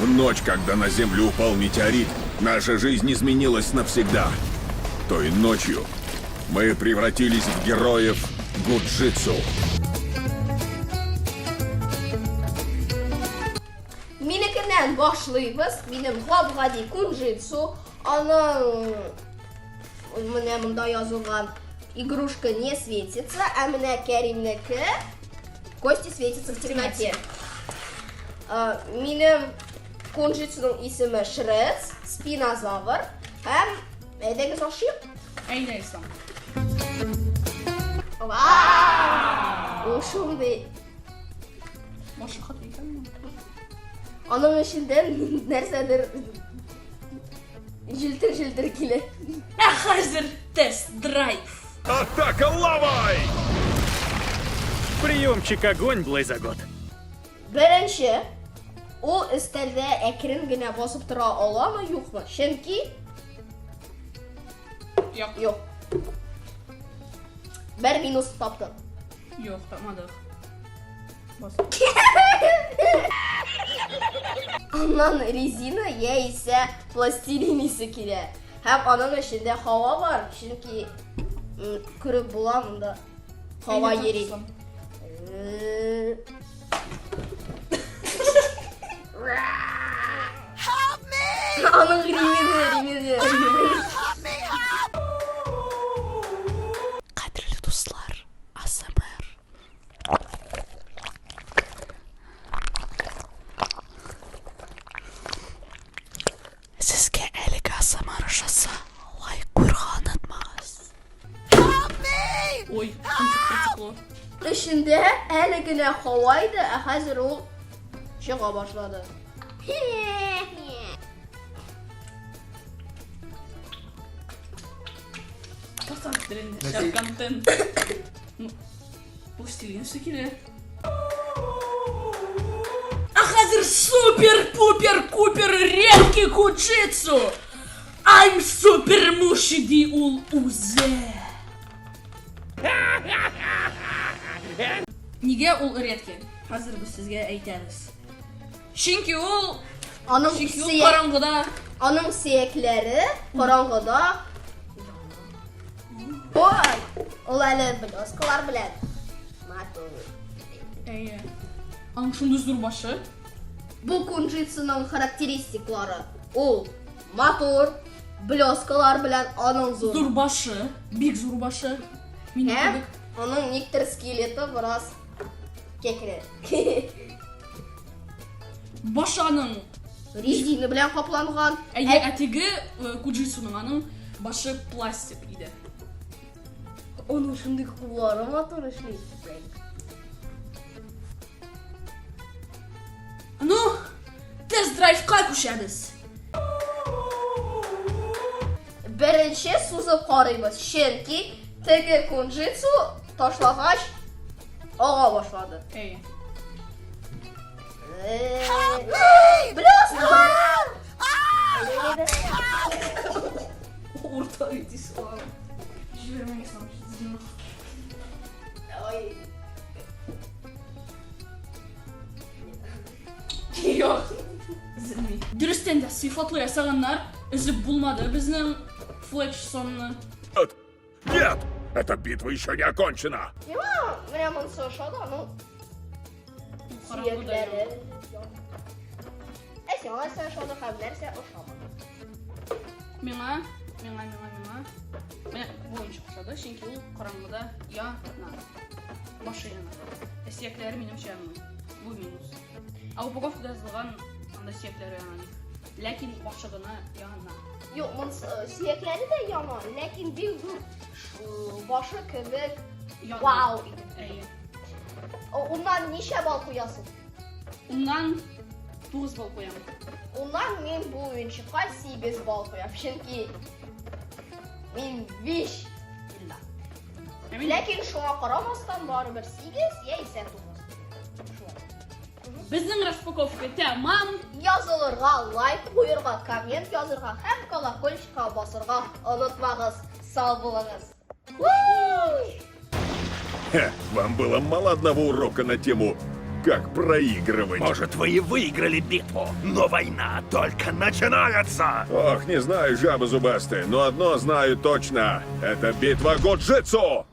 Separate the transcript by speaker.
Speaker 1: В ночь, когда на Землю упал метеорит, наша жизнь изменилась навсегда. Той ночью мы превратились в героев Гуджитсу.
Speaker 2: Минекеннән башлыйбыз. Минем гап-гади кунжитсу. Аның менә монда язылган игрушка не светится, ә менә Кәримнеке кости светятся в темноте. Минем кунжитсуның исеме Шрец, спинозавр һәм әйдәгез ашыйк.
Speaker 3: Әйдә, Ислам.
Speaker 2: Вау! Ул шундый
Speaker 3: Башы хат икән.
Speaker 2: Аның эченнән нәрсәдер җилтер-җилтер килә.
Speaker 3: Ә хәзер тест-драйв.
Speaker 1: Атака лавой!
Speaker 4: Приемчик огонь, Блейзагот.
Speaker 2: Беренче, ул өстәлдә әкрен генә басып тора аламы, юкмы? Чөнки
Speaker 3: Юк.
Speaker 2: Юк. Бер минус таптык.
Speaker 3: Юк, тапмадык. Бас.
Speaker 2: Аннан резина яисә пластилин исе килә. Һәм аның эчендә һава бар, чөнки күреп була монда һава йөри. Аның ремени, ремени.
Speaker 5: Кадерле дуслар, АСМР. Сезгә әлеге АСМР ошаса, лайк куярга онытмагыз.
Speaker 3: Ой, кончик протекло.
Speaker 2: Эчендә әле генә һава иде, ә хәзер ул чыга башлады.
Speaker 3: Татар телендә шәп контент. Ну, пластилин шикелле. А хәзер супер-пупер-купер редкий куджитсу! I'm супер мушиди ул үзе. Нигә ул редкий? Хәзер без сезгә әйтәбез. Чөнки ул
Speaker 2: Аның
Speaker 3: чөнки ул
Speaker 2: сөяк,
Speaker 3: караңгыда
Speaker 2: аның сөякләре караңгыда. Ой, ул әле блескалар белән. Матур.
Speaker 3: Әйе. Аның шундый зур башы.
Speaker 2: Бу кунжитсуның характеристиклары. Ул матур, блескалар белән аның зур.
Speaker 3: Зур башы, бик зур башы. Минем
Speaker 2: Һәм
Speaker 3: кебек.
Speaker 2: аның никтер скелеты бераз кәкре.
Speaker 3: Башы аның
Speaker 2: Резина белән капланган.
Speaker 3: Әйе, ә теге Куджитсуның аның башы пластик иде.
Speaker 2: Аның шундый куллары матур эшли.
Speaker 3: Ну, тест-драйвка күчәбез.
Speaker 2: Беренче сузып карыйбыз, чөнки теге кунжитсу ташлагач ага башлады.
Speaker 3: Әйе.
Speaker 2: Блескалар!
Speaker 3: Урта итисың. Җибәрмәгез.
Speaker 2: Ой.
Speaker 3: Юк. Өзелми. Дөрестән дә сыйфатлы ясаганнар. Өзеп булмады безнең флешсонны.
Speaker 1: Нет! Эта битва еще не окончена!
Speaker 2: Миңа менә монысы ошады, аның
Speaker 3: Караңгыда
Speaker 2: сөякләре. Ә сиңа нәрсә ошады һәм нәрсә ошамады?
Speaker 3: Миңа, миңа, миңа, миңа. Менә бу уенчык ошады, чөнки ул караңгыда яна. Башы яна. Ә сөякләре минемчә янмый. Бу минус. Ә упаковкада язылган анда сөякләре яна дип. Ләкин башы гына яна.
Speaker 2: Юк, монысы сөякләре дә яна, ләкин бик зур башы кебек
Speaker 3: Яна.
Speaker 2: вау итеп.
Speaker 3: Әйе.
Speaker 2: Уннан ничә балл куясың?
Speaker 3: Уннан 9 балл куям.
Speaker 2: Уннан мин бу уенчыкка 8 балл куям, чөнки мин 5 илдә.
Speaker 3: Ә мин
Speaker 2: Ләкин шуңа карамастан барыбер 8 яисә 9. Шулай.
Speaker 3: Безнең распаковка тәмам.
Speaker 2: Язылырга, лайк куерга, коммент язырга һәм колокольчикка басырга онытмагыз. Сау булыгыз.
Speaker 1: Хе, вам было мало одного урока на тему как проигрывать.
Speaker 4: Может, вы и выиграли битву, но война только начинается!
Speaker 1: Ох, не знаю, жаба зубастая, но одно знаю точно. Это битва Годжитсу!